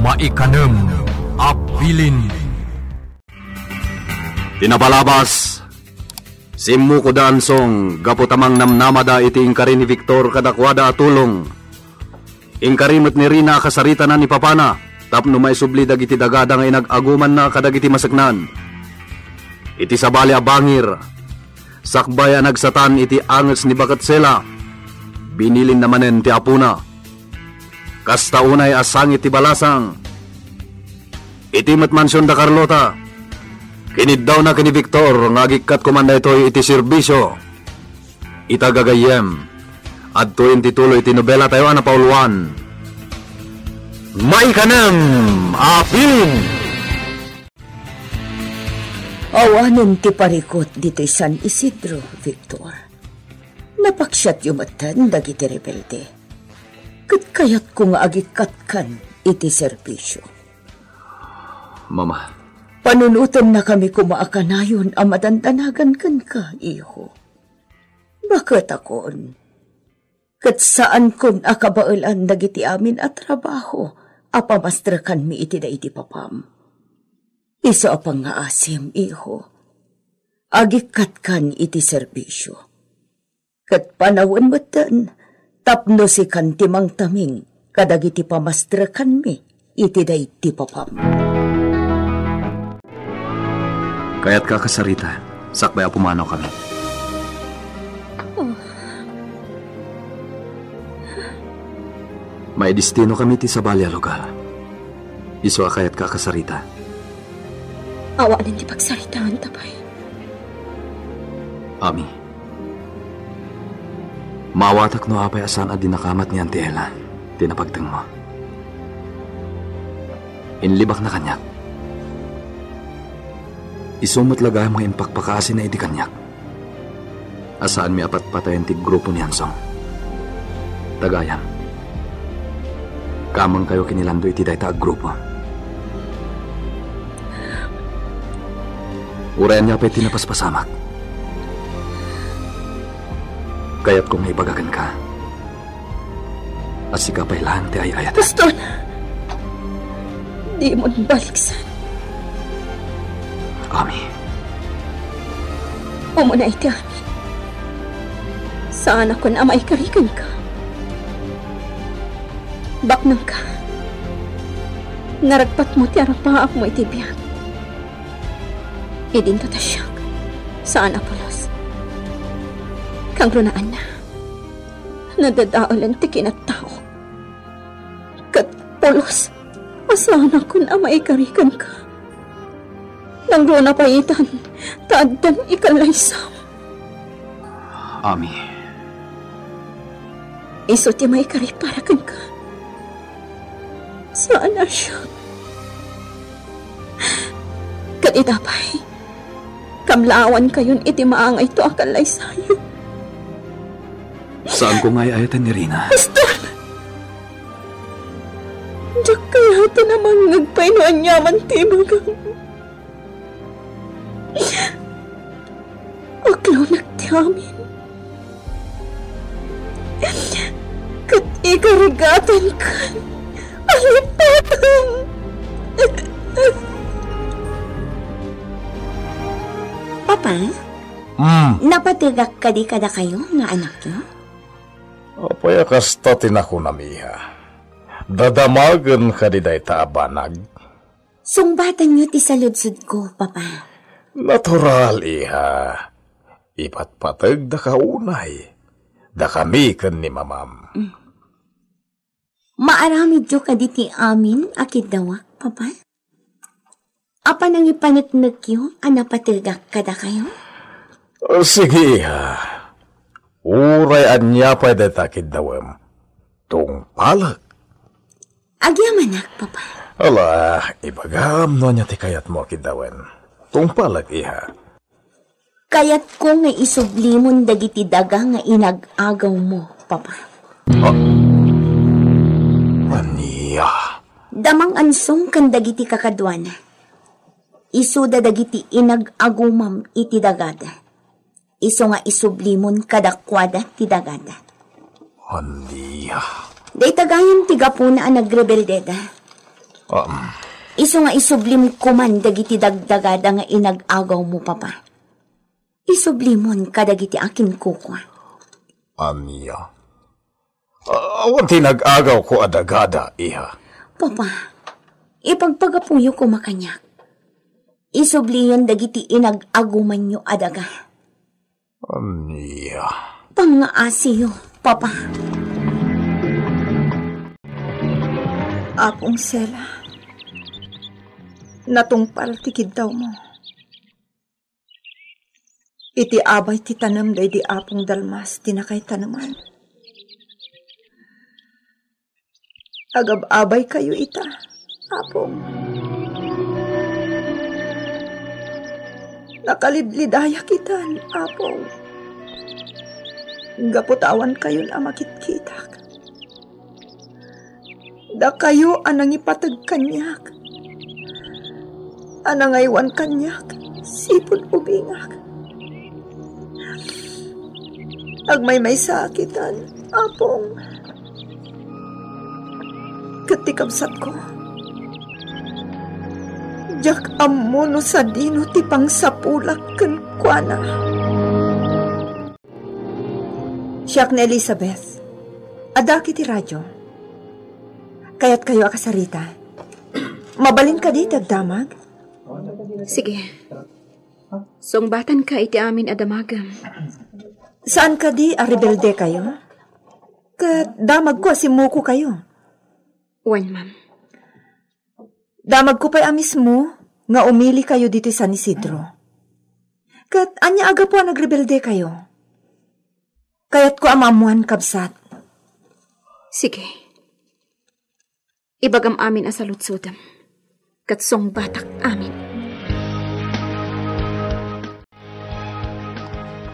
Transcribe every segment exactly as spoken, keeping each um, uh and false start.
Maikanem a bilin. Ti napalabas, simmukod da Ansong gapu ta mangnamnamada iti inkari ni Victor kadakuada a tulong. Inkari met ni Rina a kasaritanan ni papana tapno maisubli dagiti dagada nga inag-agumanna kadagiti maseknan. Iti sabali a bangir, sakbay a nagsatan iti anges ni Baketsela, binilinna manen ti apona. Kasta unay a sangit ti balasang. Iti met mansion da Carlota, kiniddawna ken ni Victor nga agikkat koma daytoy iti serbisio. Ita gagayyem, adtoyen ti tuloy ti nobela tayo a napauluan. Maikanem a bilin! Awanen ti parikut ditoy San Isidro, Victor. Napaksiatyo metten dagiti rebelde. Ket kayatko nga agikkatkan iti serbisio. Mama. Panunotennakami koma a kanayon a madandanagan kenka, iho. Baketakon. Ket saankon a kabaelan dagiti amin a trabaho a pamastrekanmi iti daydi papam. Isu a pangngaasim, iho. Agikkatkan iti serbisio. Ket panawen metten tapno sikan ti mangtaming kadagiti pamastrekanmi iti daydi papam. Kayatka a kasarita, sakbay a pumanawkami. Oh. Maidestinokami iti sabali a lugar. Isu a kayatka a kasarita. Awanen ti pagsaritaanta pay. Ami. Maawatak no apay a saan a dinakamat ni Auntie Ella ti napagtengmo. Inlibakna kaniak. Isu met la gayam nga impakpakaasina idi kaniak a saanmi a patpatayen ti grupo ni Ansong. Ta gayam, kamangkayo ken ni Lando iti dayta a grupo. Uray ania pay ti napaspasamak, kayatko nga ibaga kenka a sika pay laeng ti ay-ayaten. Pastor! Dimon baliksan. Ami. Umuna iti amin. Saanakon a maikari kenka. Baknangka. Naragpatmo ti arapaapmo iti biag. Idinto ta siak, saan a pulos. Kangrunaanna, nadadaelen ti kinattaok. Ket pulos a saanakon a maikari kenka. Nangruna pay itan ta addan ikallaysam. Ami. Isu ti maikari para kenka. Saan a siak. Ket ita pay, kamlaawankayon iti maangayto a kallaysayo. Saanko nga ay-ayaten ni Rina. Pastor! Diak kayaten a mangngeg pay no aniaman ti ibagam. Aklonek ti amin. Ket ikarigatankan a lipatem. Papa, Hmm. napategak kadi kadakayo nga anakyo? Apay a kasta ti nakunam, iha? Dadamagen kadi dayta a banag? Sungbatanyo ti saludsodko, Papa. Natural, iha. Ipatpategdaka unay. Dakami ken ni Mamam. Mm. Maaramidyo kaditi amin a kiddawak, Papa? A panangipaneknekyo a napategak kadakayo? Sige, iha. Uray ania pay dayta kiddawem, tungpalek. Agyamanak, Papa. Ala, ibagam no ania ti kayatmo a kiddawen. Tungpalek, iha. Kayatko nga isublimon dagiti daga nga inag-agawmo, Papa. Ah. Ania? Da Mang Ansong ken dagiti kakaduana. Isuda dagiti inag-agumam iti dagada. Isu nga isublimon kadakuada ti dagada. Ania? Dayta gayam ti gapuna a nagrebeldeda. Um. Isu nga isublim koman dagiti dagdagada nga inag-agawmo, Papa. Isublimon kadagiti akinkukua. Ania? Awan ti inag-agawko a dagada, iha. Papa, ipagpagapuyo koma kaniak. Isubliyon dagiti inag-agumanyo a daga. Ania? Pangngaasiyo, Papa. Apong Sela, natungpal ti kiddawmo. Iti abay ti tanem daydi Apong Dalmas ti nakaitaneman. Agab-abaykayo ita, Apong. Nakalidlidayak itan, Apong. Gapu ta awankayon a makitkitak. Dakayo a nangipateg kaniak, a nangaywan kaniak, sipud ubingak. Agmaymaysaak itan, Apong. Ket ti kabsatko, diak ammo no sadino ti pangsapulak kenkuana. Siak ni Elizabeth. Adda iti radio. Kayatkayo a kasarita? Mabalin kadi ti agdamag? Sige. Sungbatanka iti amin a damagem. Saan kadi a rebeldekayo? Ket damagko a simmukokayo. Wen, ma'am. Damagko pay a mismo nga umilikayo ditoy San Isidro. Ket ania a gapu a nagrebeldekayo? Kayatko a maammuan, kabsat. Sige. Ibagam amin a saludsodem. Ket sungbatak amin.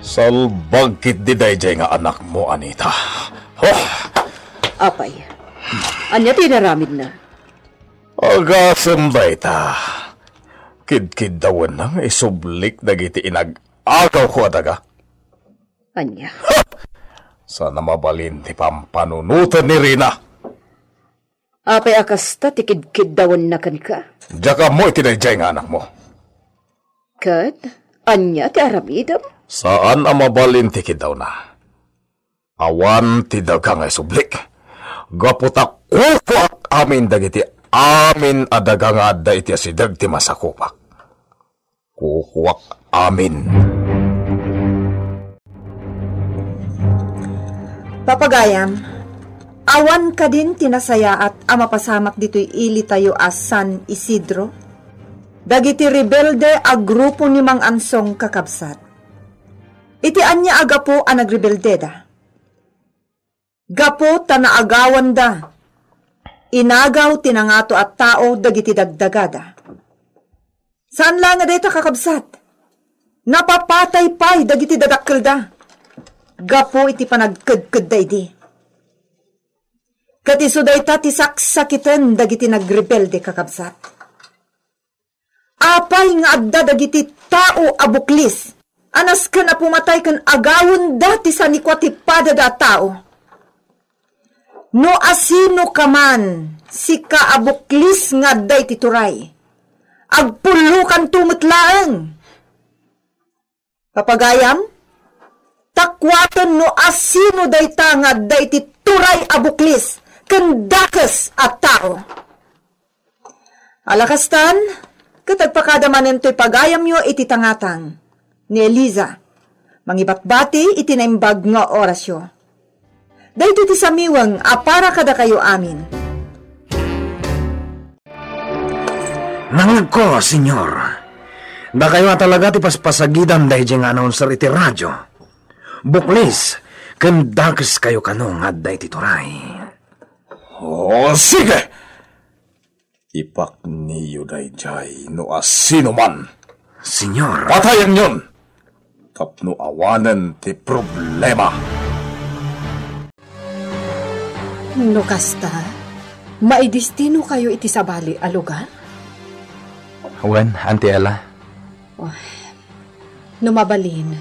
Salbag ketdi daydiay nga anakmo, Anita. Oh! Apay, ania ti inaramidna? Agasem dayta. Kidkiddawenna nga isublik dagiti inag-agawko a daga. Ania? Ha! Saan a mabalin ti pampanunoten ni Rina. Apay a kasta ti kidkiddawenna kenka? Diak ammo iti daydiay nga anakmo. Ket ania ti aramidem? Saan a mabalin ti kiddawna. Awan ti daga nga isublik. Gapu ta kukuak amin dagiti amin a daga nga adda iti asideg ti masakupak. Kukuak amin. Papagayam, awan kadin ti nasayaat a mapasamak ditoy ilitayo a San Isidro? Dagiti rebelde a grupo ni Mang Ansong, kakabsat. Iti ania a gapu a nagrebeldeda? Gapu ta naagawanda. Inagaw ti nangato a tao dagiti dagdagada. Saan la nga dayta, kakabsat. Napapatay pay dagiti dadakkelda gapu iti panagkedkedda idi. Ket isu dayta ti saksakiten dagiti nagrebelde, kakabsat. Apay nga adda dagiti tao a buklis a nasken a pumatay ken agawenda ti sanikua ti padada a tao? No asino ka man, sika a buklis nga adda iti turay, agpullokanto met laeng. Papagayam, ta kuaten no asino dayta nga adda iti turay a buklis ken dakes a tao. Ala kastan, ket agpakada manen toy pagayamyo iti tangatang ni Eliza, mangibatbati iti naimbag nga orasyo. Daytoy ti samiweng a para kadakayo amin. Nangngegko, Señor. Dakayo a talaga ti paspasagidam daydiay nga announcer iti radio. Buklis, ken dakeskayo kano nga adda iti turay. Oh, sige! Ipakniyo daydiay no asinoman. Señor. Patayenyon! Tapno awanen ti problema. No kasta, maidestinokayo iti sabali a lugar? Wen, Auntie Ella. Oh, no mabalin,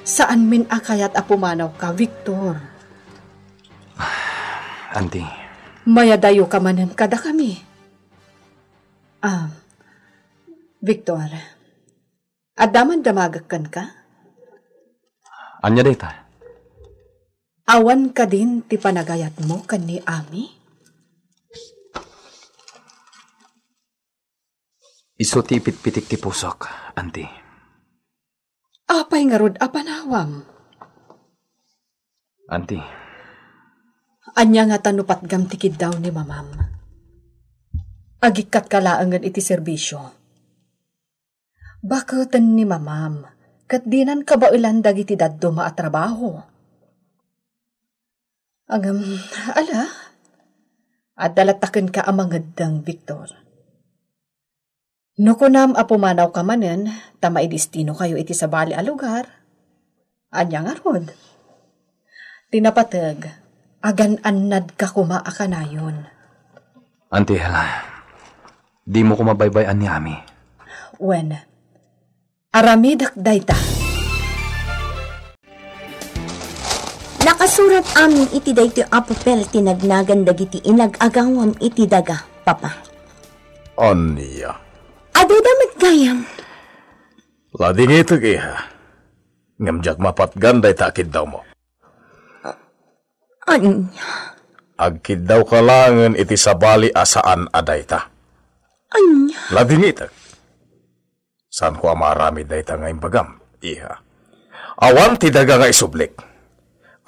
saanmin a kayat a pumanawka, Victor. Auntie. Mayadayoka manen kadakami. Ah, Victor, adda man damagek kenka? Ania dayta? Awan kadin ti panagayatmo ken ni Ami? Isu ti ipitpitik ti pusok, Auntie. Apay ngarud a panawam? Auntie. Ania ngata no patgam ti kiddaw ni Mamam? Agikkatka laengen iti serbisio. Baketen ni Mamam, ket dinan kabaelan dagiti dadduma a trabaho. Ngem, ala, adda latta kenka a mangeddeng, Victor. No kunam a pumanawka manen, ta maidestinokayo iti sabali a lugar, ania ngarud? Ti napateg, agan-annadka koma a kanayon. Auntie Ella, dimo koma baybay-an ni Ami. Wen, aramidek dayta. Nakasurat amin iti daytoy a papel ti nagnagan dagiti inag-agawam iti daga, Papa. Ania? Adda met gayam. Ladingitek, iha. Ngem diak mapatgan dayta a kiddawmo. Ania? Agkiddawka laengen iti sabali a saan a dayta. Ania? Ladingitek. Saanko a maaramid dayta nga imbagam, iha. Awan ti daga nga isublik.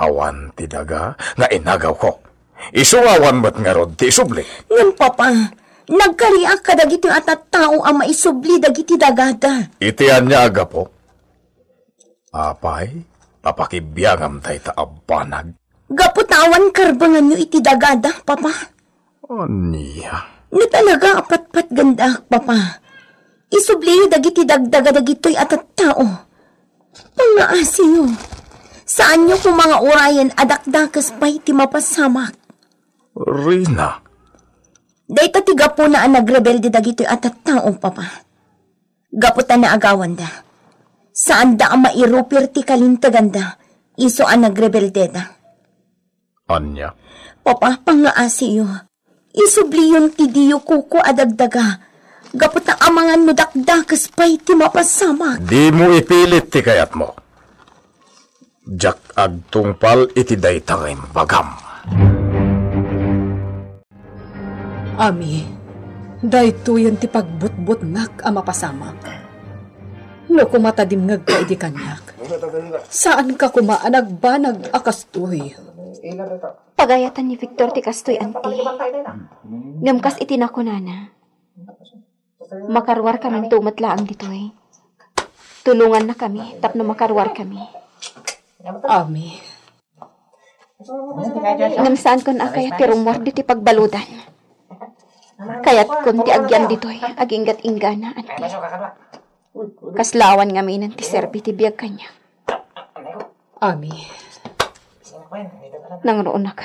Awan ti daga nga inagawko. Isu nga awan met ngarud ti isublik. Ngem, Papa, nagkariak kadagitoy a tattao a maisubli dagiti dagada. Iti ania a gapu? Apay, papakibiangam dayta a banag? Gapu ta awan karbenganyo iti dagada, Papa. Ania? No talaga a patpatgendak, Papa, isubliyo dagiti dagdaga dagitoy a tattao. Pangngaasiyo. Saanyo koma nga urayen a dakdakes pay ti mapasamak. Rina. Dayta ti gapuna a nagrebelde dagitoy a tattao, Papa. Gapu ta naagawanda. Saanda a mairupir ti kalinteganda, isu a nagrebeldeda. Ania? Papa, pangngaasiyo. Isubliyon ti diyo kuko a dagdaga. Gapu ta amangan no dakdakes pay ti mapasamak. Dimo ipilit ti kayatmo. Diak agtungpal iti dayta nga imbagam. Ami, daytoyen ti pagbutbutngak a mapasamak. No koma ta dimngegka idi kaniak, saanka koma a nagbanag a kastoy. Pagayatan ni Victor ti kastoy, Auntie. Ngem kas iti nakunana, makaruarkaminto met laeng ditoy. Tulongannakami tapno makaruarkami. Ami. Ngem saankon a kayat ti rummuar ditoy pagbaludan. Kayatkon ti agyan ditoy, aginggat-inggana, Auntie. Kasla awan ngaminen ti serbi ti biag kaniak. Ami. Nangroonak.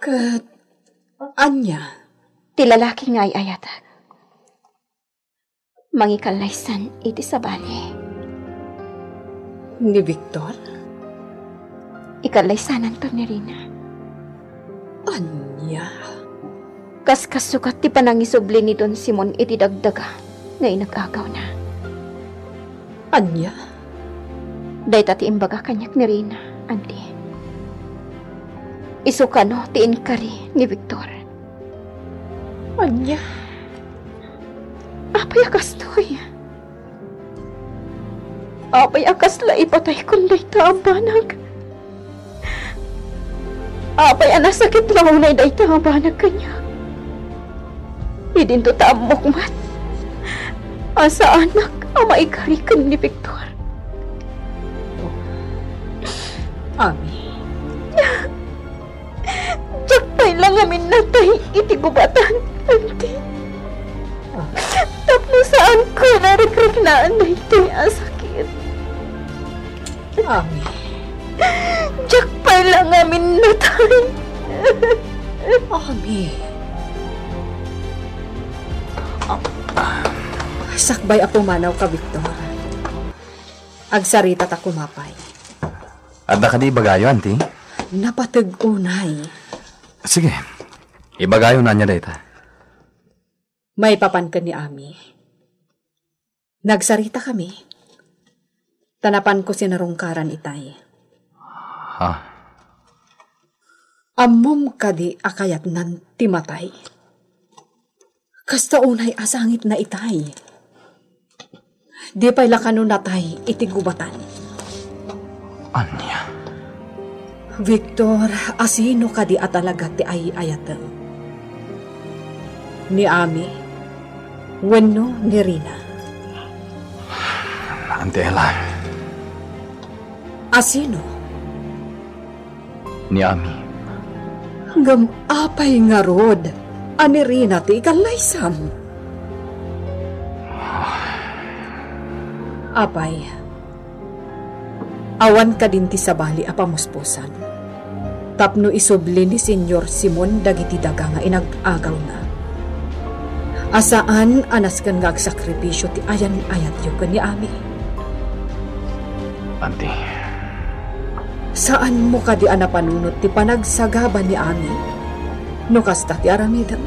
Ket ania? Ti lalaki nga ay-ayatek. Mangikallaysan iti sabali. Ni Victor? Ikallaysananto ni Rina. Ania? Kas kasukat ti panangisubli ni Don Simon iti dagdaga nga inagagawna. Ania? Dayta ti imbaga kaniak ni Rina, Auntie. Isu kano ti inkari ni Victor. Ania? Apay a kastoy? Apay a kasla ipataykon dayta a banag? Apay a nasakit la unay dayta a banag kaniak? Idinto ta ammok met a saanak a maikari ken ni Victor. Ami. Diak pay la ngamin natay iti gubatan, Auntie. Tapno saanko a nariknaan daytoy a sakit. Ami. Diak pay la ngamin natay. Ami. Sakbay a pumanawka, Victor. Agsarita ta kumapay. Adda kadi ibagayo, Auntie? Napateg unay. Sige. Ibagayo no ania dayta. Maipapan ken ni Ami. Nagsaritakami. Ta napanko sinarungkaran itay. Ha? Ammom kadi a kayatnan ti matay? Kasta unay a sangitna itay. Di pay la kano natay iti gubatan. Ania? Victor, asino kadi a talaga ti ay-ayatem? Ni Ami wenno ni Rina? Auntie Ella. Asino? Ni Ami. Ngem apay ngarud a ni Rina ti ikallaysam? Apay, awan kadin ti sabali a pamuspusan tapno isubli ni Señor Simon dagiti daga nga inag-agawna? A saan a nasken nga agsakripisio ti ayan-ayatyo ken ni Ami? Auntie. Saanmo kadi a napanunot ti panagsagaba ni Ami no kasta ti aramidem?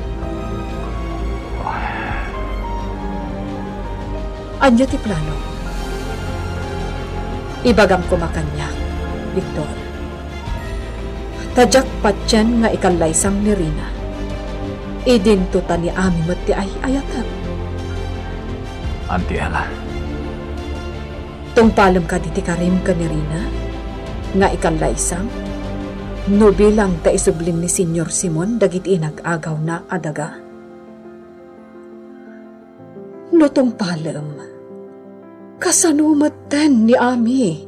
Ania ti plano? Ibagam koma kaniak, Victor. Ta diak patien nga ikallaysam ni Rina. Idinto ta ni Ami met ti ay-ayatem. Auntie Ella. Tungpalem kadi ti karim ken ni Rina nga ikallaysam no bilang ta isubling ni Señor Simon dagiti inag-agawna a daga? No tungpalem, kasano metten ni Ami?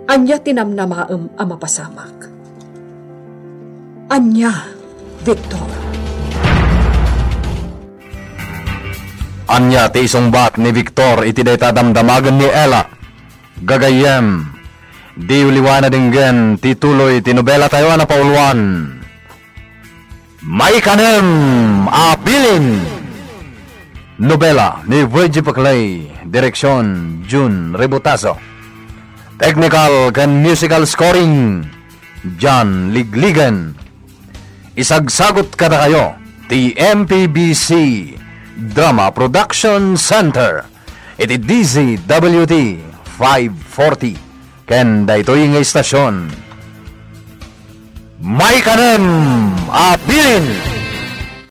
Ania ti namnamaem a mapasamak? Ania, Victor? Ania ti isungbat ni Victor iti dayta damdamagen ni Ella? Gagayyem, diyo liwan a denggen ti tuloy ti nobelatayo a napauluan. Maikanem a Bilin! Nobela ni Virgie Paclay, direksyon Jun Rebotazo. Technical ken musical scoring, John Ligligan. Isagsagut kadakayo ti M P B C Drama Production Center iti D Z W T five forty ken daytoy nga istasyon. Maikanem a Bilin!